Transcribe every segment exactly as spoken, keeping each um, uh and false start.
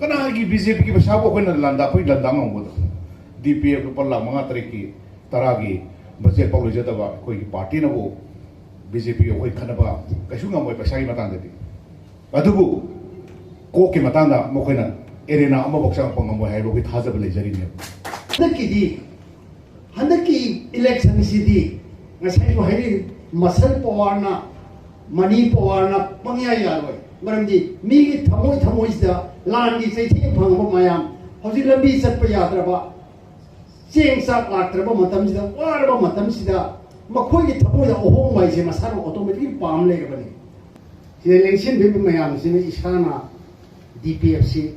ꯀꯅꯥꯒꯤ B J ꯄꯤꯒꯤ ꯄꯩꯁꯥꯕꯨ ꯑꯩꯈꯣꯏꯅ ꯂꯥꯟꯗꯥ, ꯑꯩꯈꯣꯏ ꯂꯥꯟꯗꯥ ꯉꯝꯒꯗ꯭ꯔꯣ? ꯗꯤ ꯄꯤ ꯑꯦꯐ ꯂꯨꯄꯥ ꯂꯥꯈ ꯃꯉꯥ ꯇꯔꯦꯠꯀꯤ, ꯇꯔꯥꯒꯤ ꯕꯖꯦꯠ ꯐꯥꯎ ꯂꯣꯏꯖꯗꯕ ꯑꯩꯈꯣꯏꯒꯤ ꯄꯥꯔꯇꯤꯅꯕꯨ ꯕꯤ ꯖꯦ ꯄꯤ ꯑꯩꯈꯣꯏ ꯈꯟꯅꯕ ꯀꯩꯁꯨ ꯉꯝꯃꯣꯏ ꯄꯩꯁꯥꯒꯤ ꯃꯇꯥꯡꯗꯗꯤ꯫ ꯑꯗꯨꯕꯨ ꯀꯣꯛꯀꯤ ꯃꯇꯥꯡꯗ ꯃꯈꯣꯏꯅ ꯑꯦꯔꯦꯅꯥ ꯑꯃꯐꯥꯎ ꯆꯪꯉꯛꯄ ꯉꯝꯃꯣꯏ ꯍꯥꯏꯕ ꯑꯩꯈꯣꯏ ꯊꯥꯖꯕ ꯂꯩꯖꯔꯤꯅꯦꯕ꯫ ꯍꯟꯗꯛꯀꯤꯗꯤ, ꯍꯟꯗꯛꯀꯤ ꯏꯂꯦꯛꯁꯟꯁꯤꯗꯤ ꯉꯁꯥꯏꯁꯨ ꯍꯥꯏꯔꯤ, ꯃꯁꯜ ꯄꯋꯥꯔꯅ, ꯃꯅꯤ ꯄꯋꯥꯔꯅ ꯄꯪꯌꯥ ꯌꯥꯔꯣꯏ꯫ ꯃꯔꯝꯗꯤ ꯃꯤꯒꯤ ꯊꯃꯣꯏ ꯊꯃꯣꯏꯁꯤꯗ ꯂꯥꯟꯒꯤ ꯆꯩꯊꯦꯡ ꯐꯪꯕ ꯃꯌꯥꯝ, ꯍꯧꯖꯤꯛ ꯂꯝꯕꯤ ꯆꯠꯄ ꯌꯥꯗ꯭ꯔꯕ, ꯆꯦꯡ ꯆꯥꯛ ꯂꯥꯛꯇ꯭ꯔꯕ ꯃꯇꯝꯁꯤꯗ, ꯋꯥꯔꯕ ꯃꯇꯝꯁꯤꯗ ꯃꯈꯣꯏꯒꯤ ꯊꯃꯣꯏꯗ ꯑꯍꯣꯡꯕ ꯍꯥꯏꯁꯦ ꯃꯁꯥꯅ ꯑꯣꯇꯣꯃꯦꯇꯤꯛꯂꯤ ꯄꯥꯝ ꯂꯩꯔꯕꯅꯤ꯫ ꯁꯤꯗ ꯂꯦꯡꯁꯤꯟꯕꯤꯕ ꯃꯌꯥꯝꯁꯤꯅ ꯏꯁꯥꯅ ꯗꯤ ꯄꯤ ꯑꯦꯐ ꯁꯤ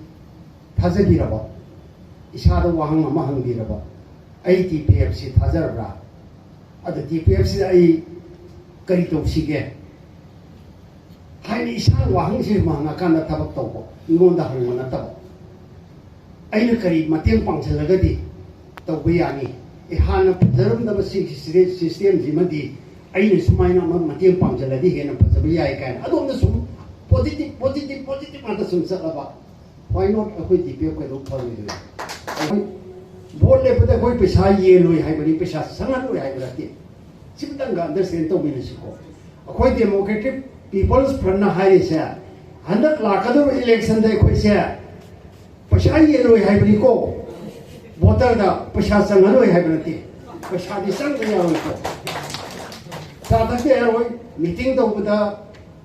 ꯊꯥꯖꯕꯤꯔꯕ, ꯏꯁꯥꯗ ꯋꯥꯍꯪ ꯑꯃ ꯍꯪꯕꯤꯔꯕ, ꯑꯩ ꯗꯤ ꯄꯤ ꯑꯦꯐ ꯁꯤ ꯊꯥꯖꯔꯕ꯭ꯔꯥ? ꯑꯗ ꯗꯤ ꯄꯤ ꯑꯦꯐ ꯁꯤꯗ ꯑꯩ ꯀꯔꯤ ꯇꯧꯁꯤꯒꯦ ꯍꯥꯏꯅ ꯏꯁꯥꯅ ꯋꯥꯍꯪꯁꯤ ꯍꯪꯉꯀꯥꯟꯗ ꯊꯕꯛ ꯇꯧꯕ, ꯃꯤꯉꯣꯟꯗ ꯍꯪꯕ ꯅꯠꯇꯕ, ꯑꯩꯅ ꯀꯔꯤ ꯃꯇꯦꯡ ꯄꯥꯡꯁꯤꯜꯂꯒꯗꯤ ꯇꯧꯕ ꯌꯥꯅꯤ? ꯑꯦ, ꯍꯥꯟꯅ ꯐꯖꯔꯝꯗꯕ ꯁꯤꯒꯤ ꯁꯤꯁꯇꯦꯝꯁꯤꯃꯗꯤ ꯑꯩꯅ ꯁꯨꯃꯥꯏꯅ ꯑꯃ ꯃꯇꯦꯡ ꯄꯥꯡꯁꯤꯜꯂꯗꯤ ꯍꯦꯟꯅ ꯐꯖꯕ ꯌꯥꯏ ꯀꯥꯏꯅ ꯑꯗꯣꯝꯗ ꯁꯨꯝ ꯄꯣꯖꯤꯇꯤꯚ, ꯄꯣꯖꯤꯇꯤꯚ, ꯄꯣꯖꯤꯇꯤꯚ ꯉꯥꯛꯇ ꯁꯨꯝ ꯆꯠꯂꯕ, why not ꯑꯩꯈꯣꯏ ꯗꯤ ꯄꯤ ꯑꯦꯐ ꯀꯩꯗꯧ ꯐꯔꯣꯏꯗꯣꯏꯅꯣ? ꯑꯩꯈꯣꯏ ꯚꯣꯠ ꯂꯦꯞꯄꯗ ꯑꯩꯈꯣꯏ ꯄꯩꯁꯥ ꯌꯦꯜꯂꯣꯏ ꯍꯥꯏꯕꯅꯤ, ꯄꯩꯁꯥ ꯆꯪꯍꯜꯂꯣꯏ ꯍꯥꯏꯕ ꯅꯠꯇꯦ꯫ ꯁꯤꯃꯇꯪꯒ ꯑꯟꯗꯔꯁꯇꯦꯟ ꯇꯧꯃꯤꯟꯅꯁꯤꯀꯣ꯫ ꯑꯩꯈꯣꯏ ꯗꯦꯃꯣꯀ꯭ꯔꯦꯇꯤꯛ ꯄꯤꯄꯜꯁ ꯐ꯭ꯔꯟꯠꯅ ꯍꯥꯏꯔꯤꯁꯦ, ꯍꯟꯗꯛ ꯂꯥꯛꯀꯗꯧꯕ ꯏꯂꯦꯛꯁꯟꯗ ꯑꯩꯈꯣꯏꯁꯦ ꯄꯩꯁꯥ ꯌꯦꯜꯂꯣꯏ ꯍꯥꯏꯕꯅꯤꯀꯣ, ꯚꯣꯇꯔꯗ ꯄꯩꯁꯥ ꯆꯪꯍꯜꯂꯣꯏ ꯍꯥꯏꯕ ꯅꯠꯇꯦ꯫ ꯄꯩꯁꯥꯗꯤ ꯆꯪꯕ ꯌꯥꯔꯣꯏꯀꯣ꯫ ꯆꯥ ꯊꯛꯄ ꯌꯥꯔꯣꯏ, ꯃꯤꯇꯤꯡ ꯇꯧꯕꯗ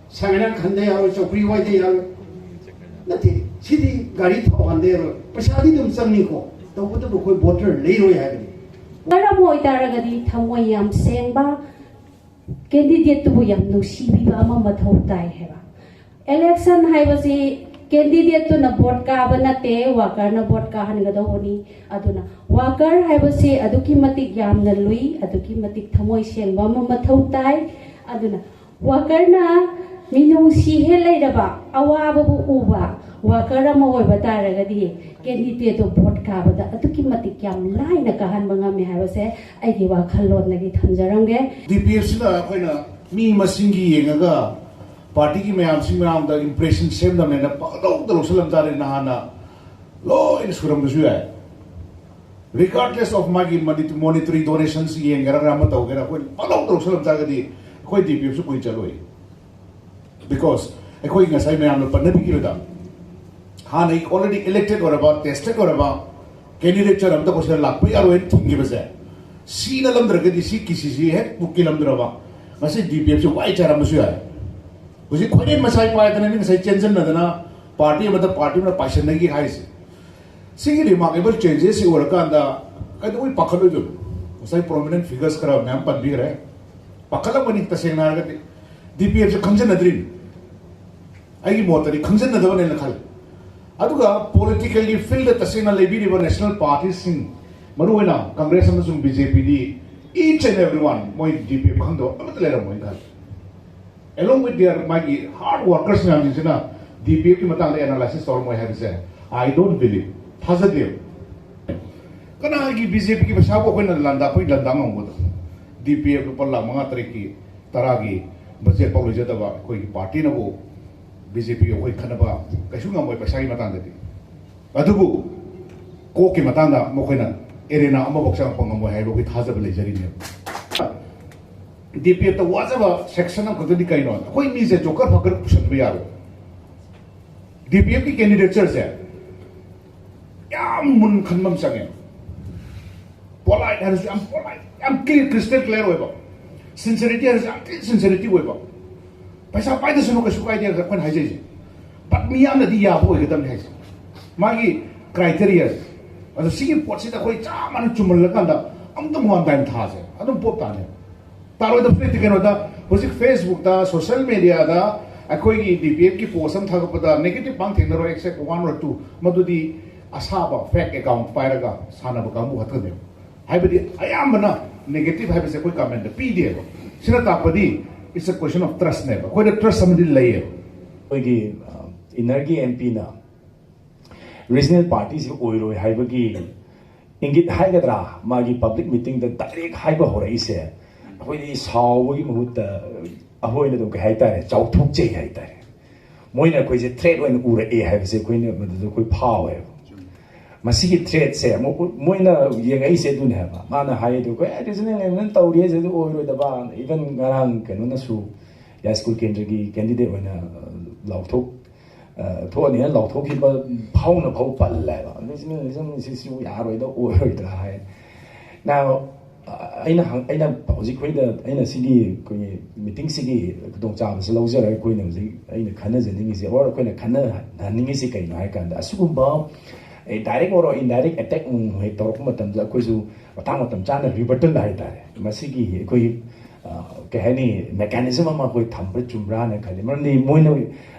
ꯁꯦꯃꯤꯅꯥꯔ ꯈꯟꯗ ꯌꯥꯔꯣꯏ, ꯆꯧꯀ꯭ꯔꯤ ꯋꯥꯏꯗ ꯌꯥꯔꯣꯏ꯫ ꯅꯠꯇꯦ, ꯁꯤꯗꯤ ꯒꯥꯔꯤ ꯊꯥꯎ ꯍꯥꯟꯗ ꯌꯥꯔꯣꯏ꯫ ꯄꯩꯁꯥꯗꯤ ꯑꯗꯨꯝ ꯆꯪꯅꯤꯀꯣ, ꯇꯧꯕꯇꯕꯨ ꯑꯩꯈꯣꯏ ꯚꯣꯇꯔ ꯂꯩꯔꯣꯏ ꯍꯥꯏꯕꯅꯤ꯫ ꯀꯔꯝꯕ ꯑꯣꯏꯇꯥꯔꯒꯗꯤ ꯊꯃꯣꯏ ꯌꯥꯝ ꯁꯦꯡꯕ, ꯀꯦꯟꯗꯤꯗꯦꯠꯇꯨꯕꯨ ꯌꯥꯝ ꯅꯨꯡꯁꯤꯕꯤꯕ ꯑꯃ ꯃꯊꯧ ꯇꯥꯏ ꯍꯥꯏꯕ꯫ ꯏꯂꯦꯛꯁꯟ ꯍꯥꯏꯕꯁꯤ ꯀꯦꯟꯗꯤꯗꯦꯠꯇꯨꯅ ꯚꯣꯠ ꯀꯥꯕ ꯅꯠꯇꯦ, ꯋꯥꯀꯔꯅ ꯚꯣꯠ ꯀꯥꯍꯟꯒꯗꯧꯕꯅꯤ꯫ ꯑꯗꯨꯅ ꯋꯥꯀꯔ ꯍꯥꯏꯕꯁꯤ ꯑꯗꯨꯛꯀꯤ ꯃꯇꯤꯛ ꯌꯥꯝꯅ ꯂꯨꯏ, ꯑꯗꯨꯛꯀꯤ ꯃꯇꯤꯛ ꯊꯃꯣꯏ ꯁꯦꯡꯕ ꯑꯃ ꯃꯊꯧ ꯇꯥꯏ꯫ ꯑꯗꯨꯅ ꯋꯥꯀꯔꯅ ꯃꯤꯅꯨꯡꯁꯤ ꯍꯦꯛ ꯂꯩꯔꯕ, ꯑꯋꯥꯕꯕꯨ ꯎꯕ ꯋꯥꯀꯔ ꯑꯃ ꯑꯣꯏꯕ ꯇꯥꯔꯒꯗꯤ ꯀꯦꯟꯗꯤꯗꯦꯠꯇꯣ ꯚꯣꯠ ꯀꯥꯕꯗ ꯑꯗꯨꯛꯀꯤ ꯃꯇꯤꯛ ꯌꯥꯝ ꯂꯥꯏꯅ ꯀꯥꯍꯟꯕ ꯉꯝꯃꯤ ꯍꯥꯏꯕꯁꯦ ꯑꯩꯒꯤ ꯋꯥꯈꯜꯂꯣꯟꯗꯒꯤ ꯊꯝꯖꯔꯝꯒꯦ꯫ ꯗꯤ ꯄꯤ ꯑꯦꯐ ꯁꯤꯗ ꯑꯩꯈꯣꯏꯅ ꯃꯤ ꯃꯁꯤꯡꯒꯤ ꯌꯦꯡꯉꯒ ꯄꯥꯔꯇꯤꯒꯤ ꯃꯌꯥꯝꯁꯤ ꯃꯌꯥꯝꯗ ꯏꯝꯄ꯭ꯔꯦꯁꯟ ꯁꯦꯝꯅꯕꯅꯦꯅ ꯄꯪꯂꯧꯗ ꯂꯧꯁꯜꯂꯝ ꯇꯥꯔꯦ꯫ ꯅꯍꯥꯟꯅ ꯂꯣꯏꯅ ꯁꯨꯔꯝꯕꯁꯨ ꯌꯥꯏ꯫ Regardless of ꯃꯥꯒꯤ monetary donation ꯌꯦꯡꯒꯦꯔꯥ ꯑꯃ ꯇꯧꯒꯦꯔꯥ, ꯑꯩꯈꯣꯏ ꯄꯪꯂꯧꯗ ꯂꯧꯁꯜꯂꯝ ꯇꯥꯔꯒꯗꯤ ꯑꯩꯈꯣꯏ ꯗꯤ ꯄꯤ ꯑꯦꯐꯁꯨ ꯀꯨꯏꯅ ꯆꯠꯂꯣꯏ꯫ Because ꯑꯩꯈꯣꯏ ꯉꯁꯥꯏ ꯃꯌꯥꯝꯅ ꯄꯟꯅꯕꯤꯈꯤꯕꯗ, ꯍꯥꯟꯅ already elected ꯑꯣꯏꯔꯕ, tested ꯑꯣꯏꯔꯕ candidate ꯑꯝꯇ ꯑꯩꯈꯣꯏ ꯁꯤꯗ ꯂꯥꯛꯄ ꯌꯥꯔꯣꯏꯅ ꯊꯤꯡꯈꯤꯕꯁꯦ, ꯁꯤꯅ ꯂꯝꯗ꯭ꯔꯒꯗꯤ ꯁꯤ ꯀꯤꯁꯤꯁꯤ ꯍꯦꯛ ꯄꯨꯛꯀꯤ ꯂꯝꯗ꯭ꯔꯕ ꯉꯁꯤ ꯗꯤ ꯄꯤ ꯑꯦꯐꯁꯤ ꯋꯥꯏ ꯆꯥꯏꯔꯝꯕꯁꯨ ꯌꯥꯏ꯫ ꯍꯧꯖꯤꯛ ꯈꯣꯏꯔꯦꯟ ꯃꯁꯥꯏ ꯄꯥꯏꯗꯅ ꯃꯤ ꯉꯁꯥꯏ ꯆꯦꯟꯁꯤꯟꯅꯗꯅ ꯄꯥꯔꯇꯤ ꯑꯃꯗ ꯄꯥꯔꯇꯤ ꯑꯃꯗ ꯄꯥꯏꯁꯟꯅꯒꯤ ꯍꯥꯏꯁꯦ꯫ ꯁꯤꯒꯤ remarkable changes ꯁꯤ ꯎꯔꯀꯥꯟꯗ ꯀꯩꯗꯧꯕꯩ ꯄꯥꯈꯠꯂꯣꯏꯗꯣꯏꯅꯣ? ꯉꯁꯥꯏ prominent figures ꯈꯔ ꯃꯌꯥꯝ ꯄꯟꯕꯤꯈ꯭ꯔꯦ꯫ ꯄꯥꯈꯠꯂꯝꯒꯅꯤ, ꯇꯁꯦꯡꯅ ꯍꯥꯏꯔꯒꯗꯤ ꯗꯤ ꯄꯤ ꯑꯦꯐꯁꯦ ꯈꯪꯖꯟꯅꯗ꯭ꯔꯤꯅꯤ꯫ ꯑꯩꯒꯤ ꯃꯣꯠꯇꯗꯤ ꯈꯪꯖꯟꯅꯗꯕꯅꯦꯅ ꯈꯜꯂꯤ꯫ ꯑꯗꯨꯒ politically field ꯇꯁꯦꯡꯅ ꯂꯩꯕꯤꯔꯤꯕ national party ꯁꯤꯡ, ꯃꯔꯨꯑꯣꯏꯅ ꯀꯪꯒ꯭ꯔꯦꯁ ꯑꯃꯁꯨꯡ ꯕꯤ ꯖꯦ ꯄꯤꯗꯤ, each and every one, ꯃꯣꯏ ꯗꯤ ꯄꯤ ꯑꯦꯐ ꯈꯪꯗꯕ ꯑꯃꯠꯇ ꯂꯩꯔꯝꯃꯣꯏꯅ ꯈꯜꯂꯤ꯫ Along with their ꯃꯥꯒꯤ hard workers ꯃꯌꯥꯝꯁꯤꯡꯁꯤꯅ ꯗꯤ ꯄꯤ ꯑꯦꯐꯀꯤ ꯃꯇꯥꯡꯗ analysis ꯇꯧꯔꯝꯃꯣꯏ ꯍꯥꯏꯕꯁꯦ I don't believe, ꯊꯥꯖꯗꯦꯕ꯫ ꯀꯅꯥꯒꯤ ꯕꯤ ꯖꯦ ꯄꯤꯒꯤ ꯄꯩꯁꯥꯕꯨ ꯑꯩꯈꯣꯏꯅ ꯂꯥꯟꯗꯥ, ꯑꯩꯈꯣꯏ ꯂꯥꯟꯗꯥ ꯉꯝꯒꯗ꯭ꯔꯣ? ꯗꯤ ꯄꯤ ꯑꯦꯐ ꯂꯨꯄꯥ ꯂꯥꯈ ꯃꯉꯥ ꯇꯔꯦꯠꯀꯤ, ꯇꯔꯥꯒꯤ ꯕꯖꯦꯠ ꯐꯥꯎ ꯂꯩꯖꯗꯕ ꯑꯩꯈꯣꯏꯒꯤ ꯄꯥꯔꯇꯤꯅꯕꯨ ꯕꯤ ꯖꯦ ꯄꯤꯒ ꯑꯩꯈꯣꯏ ꯈꯠꯅꯕ ꯀꯩꯁꯨ ꯉꯝꯃꯣꯏ ꯄꯩꯁꯥꯒꯤ ꯃꯇꯥꯡꯗꯗꯤ꯫ ꯑꯗꯨꯕꯨ ꯀꯣꯛꯀꯤ ꯃꯇꯥꯡꯗ ꯃꯈꯣꯏꯅ ꯑꯦꯔꯦꯅꯥ ꯑꯃꯐꯥꯎ ꯆꯪꯉꯛꯄ ꯉꯝꯃꯣꯏ ꯍꯥꯏꯕ ꯑꯩꯈꯣꯏ ꯊꯥꯖꯕ ꯂꯩꯖꯔꯤꯅꯦꯕ꯫ ꯗꯤ ꯄꯤ ꯑꯦꯐꯇ ꯋꯥꯖꯕ ꯁꯦꯛꯁꯟ ꯑꯃꯈꯛꯇꯗꯤ ꯀꯩꯅꯣ? ꯑꯩꯈꯣꯏ ꯃꯤꯁꯦ ꯖꯣꯀꯔ ꯐꯀꯔ ꯄꯨꯁꯟꯕ ꯌꯥꯔꯣꯏ꯫ ꯗꯤ ꯄꯤ ꯑꯦꯐꯀꯤ ꯀꯦꯟꯗꯤꯗꯦꯆꯔꯁꯦ ꯌꯥꯝ ꯃꯨꯟ ꯈꯟꯕ ꯑꯃ ꯆꯪꯉꯦ꯫ Polite ꯍꯥꯏꯔꯁꯨ ꯌꯥꯝ polite, ꯌꯥꯝ clear, crystal clear ꯑꯣꯏꯕ꯫ Sincerity ꯍꯥꯏꯔꯁꯨ ꯌꯥꯝ ꯊꯤ sincerity ꯑꯣꯏꯕ꯫ ꯄꯩꯁꯥ ꯄꯥꯏꯗꯁꯅꯨ, ꯀꯩꯁꯨ ꯀꯥꯏꯗꯦ ꯍꯥꯏꯅ ꯑꯩꯈꯣꯏꯅ ꯍꯥꯏꯖꯩꯁꯦ꯫ But ꯃꯤꯌꯥꯝꯅꯗꯤ ꯌꯥꯕ ꯑꯣꯏꯒꯗꯕꯅꯤ ꯍꯥꯏꯁꯦ꯫ ꯃꯥꯒꯤ criteria꯫ ꯑꯗꯣ ꯁꯤꯒꯤ ꯄꯣꯠꯁꯤꯗ ꯑꯩꯈꯣꯏ ꯆꯞ ꯃꯥꯟꯅ ꯆꯨꯝꯍꯜꯂꯀꯥꯟꯗ ꯑꯃꯨꯛꯇꯪ one time ꯊꯥꯁꯦ, ꯑꯗꯨꯝ ꯄꯣꯞ ꯇꯥꯅꯦ꯫ ꯇꯥꯔꯣꯏꯗꯕꯁꯨ ꯂꯩꯇꯦ꯫ ꯀꯩꯅꯣꯗ ꯍꯧꯖꯤꯛ Facebook ꯇ, social media ꯗ ꯑꯩꯈꯣꯏꯒꯤ ꯗꯤ ꯄꯤ ꯑꯦꯐꯀꯤ post ꯑꯃ ꯊꯥꯒꯠꯄꯗ negative ꯄꯥꯡ ꯊꯦꯡꯅꯔꯣꯏ, except one or two꯫ ꯃꯗꯨꯗꯤ ꯑꯁꯥꯕ fake account ꯄꯥꯏꯔꯒ ꯁꯥꯟꯅꯕ ꯀꯥꯡꯕꯨ ꯈꯛꯇꯅꯦꯕ꯫ ꯍꯥꯏꯕꯗꯤ ꯑꯌꯥꯝꯕꯅ negative ꯍꯥꯏꯕꯁꯦ ꯑꯩꯈꯣꯏ comment ꯇ ꯄꯤꯗꯦꯕ꯫ ꯁꯤꯅ ꯇꯥꯛꯄꯗꯤ it's a question of trust ꯅꯦꯕ꯫ ꯑꯩꯈꯣꯏꯗ trust ꯑꯃꯗꯤ ꯂꯩꯌꯦꯕ꯫ ꯑꯩꯈꯣꯏꯒꯤ, ꯑ, inner ꯒꯤ ꯑꯦꯝ ꯄꯤ ꯅ regional party ꯁꯤ ꯑꯣꯏꯔꯣꯏ ꯍꯥꯏꯕꯒꯤ ꯏꯪꯒꯤꯠ ꯍꯥꯏꯒꯗ꯭ꯔꯥ, ꯃꯥꯒꯤ public meeting ꯗ direct ꯍꯥꯏꯕ ꯍꯧꯔꯛꯏꯁꯦ, ꯑꯩꯈꯣꯏꯗꯤ ꯁꯥꯎꯕꯒꯤ ꯃꯍꯨꯠꯇ ꯑꯩꯈꯣꯏꯅ ꯑꯗꯨꯝ ꯀꯩ ꯍꯥꯏꯇꯥꯔꯦ, ꯆꯥꯎꯊꯣꯛꯆꯩ ꯍꯥꯏꯇꯥꯔꯦ꯫ ꯃꯣꯏꯅ ꯑꯩꯈꯣꯏꯁꯦ ꯊ꯭ꯔꯦꯠ ꯑꯣꯏꯅ ꯎꯔꯛꯑꯦ ꯍꯥꯏꯕꯁꯦ ꯑꯩꯈꯣꯏꯅ ꯃꯗꯨꯗ ꯑꯩꯈꯣꯏ ꯐꯥꯎꯋꯦꯕ꯫ ꯃꯁꯤꯒꯤ ꯊ꯭ꯔꯦꯠꯁꯦ ꯑꯃꯨꯛ ꯃꯣꯏꯅ ꯌꯦꯡꯉꯛꯏꯁꯦ ꯑꯗꯨꯅꯦ ꯍꯥꯏꯕ꯫ ꯃꯥꯅ ꯍꯥꯏꯗꯣ ꯑꯩꯈꯣꯏ ꯑꯦ ꯔꯤꯖꯅꯦꯜ ꯑꯦꯂꯦꯛꯁꯟ ꯇꯧꯔꯤ ꯍꯥꯏꯁꯦ ꯑꯗꯨ ꯑꯣꯏꯔꯣꯏꯗꯕ꯫ ꯏꯚꯟ ꯉꯔꯥꯡ ꯀꯩꯅꯣꯅꯁꯨ, ꯌꯥꯏꯁ꯭ꯀꯨꯜ ꯀꯦꯟꯗ꯭ꯔꯒꯤ ꯀꯦꯟꯗꯤꯗꯦꯠ ꯑꯣꯏꯅ ꯂꯥꯎꯊꯣꯛ ꯑ, ꯊꯣꯛꯑꯅꯤꯅ ꯂꯥꯎꯊꯣꯛꯈꯤꯕ ꯐꯥꯎꯅ ꯐꯥꯎ ꯄꯜꯂꯦꯕ꯫ ꯔꯤꯖꯅꯦꯜ ꯑꯦꯂꯦꯛꯁꯟ ꯁꯤꯁꯨ ꯌꯥꯔꯣꯏꯗ꯭ꯔꯥ ꯑꯣꯏꯔꯣꯏꯗ꯭ꯔꯥ ꯍꯥꯏ꯫ Now, ꯑ, ꯑꯩꯅ ꯍꯪ-, ꯑꯩꯅ ꯍꯧꯖꯤꯛ ꯑꯩꯈꯣꯏꯗ, ꯑꯩꯅ ꯁꯤꯒꯤ ꯑꯩꯈꯣꯏꯒꯤ ꯃꯤꯇꯤꯡꯁꯤꯒꯤ ꯈꯨꯗꯣꯡꯆꯥꯕꯁꯤ ꯂꯧꯖꯔꯒ ꯑꯩꯈꯣꯏꯅ ꯍꯧꯖꯤꯛ ꯑꯩꯅ ꯈꯟꯅꯖꯅꯤꯡꯉꯤꯁꯦ, or ꯑꯩꯈꯣꯏꯅ ꯈꯟꯅꯍꯟꯅꯤꯡꯉꯤꯁꯦ ꯀꯩꯅꯣ ꯍꯥꯏ ꯀꯥꯟꯗ, ꯑꯁꯤꯒꯨꯝꯕ ꯗꯥꯏꯔꯦꯛ ꯑꯣꯏꯔꯣ ꯏꯟꯗꯥꯏꯔꯦꯛ ꯑꯦꯇꯦꯛ ꯍꯦꯛ ꯇꯧꯔꯛꯄ ꯃꯇꯝꯗ ꯑꯩꯈꯣꯏꯁꯨ ꯃꯇꯥꯡ ꯃꯇꯝ ꯆꯥꯅ ꯔꯤꯕꯇꯜ ꯍꯥꯏꯇꯥꯔꯦ, ꯃꯁꯤꯒꯤ ꯑꯩꯈꯣꯏ, ꯑ, ꯀꯩ ꯍꯥꯏꯅꯤ, ꯃꯦꯀꯥꯅꯤꯖꯝ ꯑꯃ ꯑꯩꯈꯣꯏ ꯊꯝꯕ ꯆꯨꯝꯕ꯭ꯔꯥꯅ ꯈꯜꯂꯤ꯫ ꯃꯔꯝꯗꯤ ꯃꯣꯏꯅ,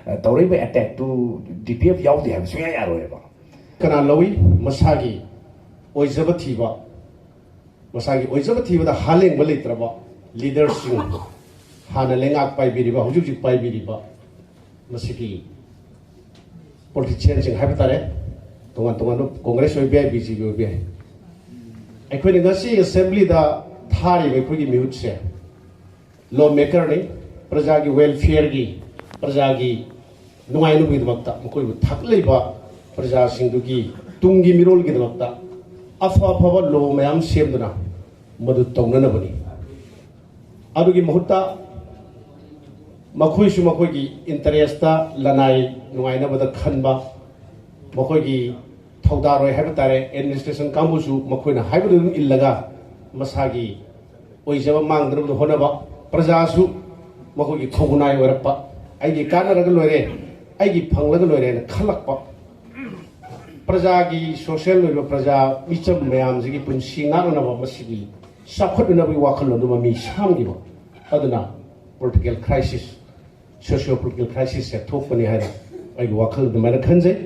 ꯑ, ꯇꯧꯔꯛꯏꯕ ꯑꯦꯇꯦꯛꯇꯨ ꯗꯤ ꯄꯤ ꯑꯦꯐ ꯌꯥꯎꯗꯦ ꯍꯥꯏꯕ ꯁꯨꯡꯌꯥ ꯌꯥꯔꯣꯏꯕ꯫ ꯀꯅꯥ ꯂꯧꯏ? ꯃꯁꯥꯒꯤ ꯑꯣꯏꯖꯕ ꯊꯤꯕ, ꯃꯁꯥꯒꯤ ꯑꯣꯏꯖꯕ ꯊꯤꯕꯗ ꯍꯥꯂꯦꯡꯕ ꯂꯩꯇ꯭ꯔꯕ ꯂꯤꯗꯔꯁꯤꯡ, ꯍꯥꯟꯅ ꯂꯩꯉꯥꯛ ꯄꯥꯏꯕꯤꯔꯤꯕ, ꯍꯧꯖꯤꯛ ꯍꯧꯖꯤꯛ ꯄꯥꯏꯕꯤꯔꯤꯕ ꯃꯁꯤꯒꯤ ꯄꯣꯂꯤꯇꯤꯁꯤꯌꯥꯟꯁꯤꯡ ꯍꯥꯏꯕ ꯇꯥꯔꯦ, ꯇꯣꯉꯥꯟ ꯇꯣꯉꯥꯟꯕ ꯀꯣꯡꯒ꯭ꯔꯦꯁ ꯑꯣꯏꯕ ꯌꯥꯏ, ꯕꯤ ꯖꯦ ꯄꯤ ꯑꯣꯏꯕ ꯌꯥꯏ꯫ ꯑꯩꯈꯣꯏꯅ ꯉꯁꯤ ꯑꯦꯁꯦꯝꯕ꯭ꯂꯤꯗ ꯊꯥꯔꯤꯕ ꯑꯩꯈꯣꯏꯒꯤ ꯃꯤꯍꯨꯠꯁꯦ ꯂꯣ ꯃꯦꯀꯔꯅꯤ꯫ ꯄ꯭ꯔꯖꯥꯒꯤ ꯋꯦꯜꯐꯤꯌꯔꯒꯤ, ꯄ꯭ꯔꯖꯥꯒꯤ ꯅꯨꯡꯉꯥꯏꯅꯕꯒꯤꯗꯃꯛꯇ, ꯃꯈꯣꯏꯕꯨ ꯊꯥꯒꯠꯂꯤꯕ ꯄ꯭ꯔꯖꯥꯁꯤꯡꯗꯨꯒꯤ ꯇꯨꯡꯒꯤ ꯃꯤꯔꯣꯜꯒꯤꯗꯃꯛꯇ ꯑꯐ ꯑꯐꯕ ꯂꯣ ꯃꯌꯥꯝ ꯁꯦꯝꯗꯨꯅ ꯃꯗꯨ ꯇꯧꯅꯅꯕꯅꯤ꯫ ꯑꯗꯨꯒꯤ ꯃꯍꯨꯠꯇ ꯃꯈꯣꯏꯁꯨ ꯃꯈꯣꯏꯒꯤ ꯏꯟꯇꯔꯦꯁꯇ ꯂꯅꯥꯏ ꯅꯨꯡꯉꯥꯏꯅꯕꯗ ꯈꯟꯕ, ꯃꯈꯣꯏꯒꯤ ꯊꯧꯗꯥꯔꯣꯏ ꯍꯥꯏꯕ ꯇꯥꯔꯦ, ꯑꯦꯗꯃꯤꯅꯤꯁꯇ꯭ꯔꯦꯁꯟ ꯀꯥꯡꯕꯨꯁꯨ ꯃꯈꯣꯏꯅ ꯍꯥꯏꯕꯗꯨ ꯑꯗꯨꯝ ꯏꯜꯂꯒ ꯃꯁꯥꯒꯤ ꯑꯣꯏꯖꯕ ꯃꯥꯡꯗꯅꯕ ꯍꯣꯠꯅꯕ, ꯄ꯭ꯔꯖꯥꯁꯨ ꯃꯈꯣꯏꯒꯤ ꯈꯧꯅꯥꯏ ꯑꯣꯏꯔꯛꯄ, ꯑꯩꯒꯤ ꯀꯥꯟꯅꯔꯒ ꯂꯣꯏꯔꯦ, ꯑꯩꯒꯤ ꯐꯪꯂꯒ ꯂꯣꯏꯔꯦ ꯍꯥꯏꯅ ꯈꯜꯂꯛꯄ, ꯄ꯭ꯔꯖꯥꯒꯤ ꯁꯣꯁꯤꯌꯦꯜ ꯑꯣꯏꯕ ꯄ꯭ꯔꯖꯥ ꯃꯤꯆꯝ ꯃꯌꯥꯝꯁꯤꯒꯤ ꯄꯨꯟꯁꯤ ꯉꯥꯛꯅꯅꯕ ꯃꯁꯤꯒꯤ ꯆꯥꯎꯈꯠꯅꯅꯕꯒꯤ ꯋꯥꯈꯜꯂꯣꯟꯗꯨ ꯃꯃꯤ ꯁꯥꯝꯈꯤꯕ ꯑꯗꯨꯅ ꯄꯣꯂꯤꯇꯤꯀꯦꯜ ꯀ꯭ꯔꯥꯏꯁꯤꯁ, ꯁꯣꯁꯤꯌꯣ ꯄꯣꯂꯤꯇꯤꯀꯦꯜ ꯀ꯭ꯔꯥꯏꯁꯤꯁꯁꯦ ꯊꯣꯛꯄꯅꯤ ꯍꯥꯏꯅ ꯑꯩꯒꯤ ꯋꯥꯈꯜ ꯑꯗꯨꯃꯥꯏꯅ ꯈꯟꯖꯩ꯫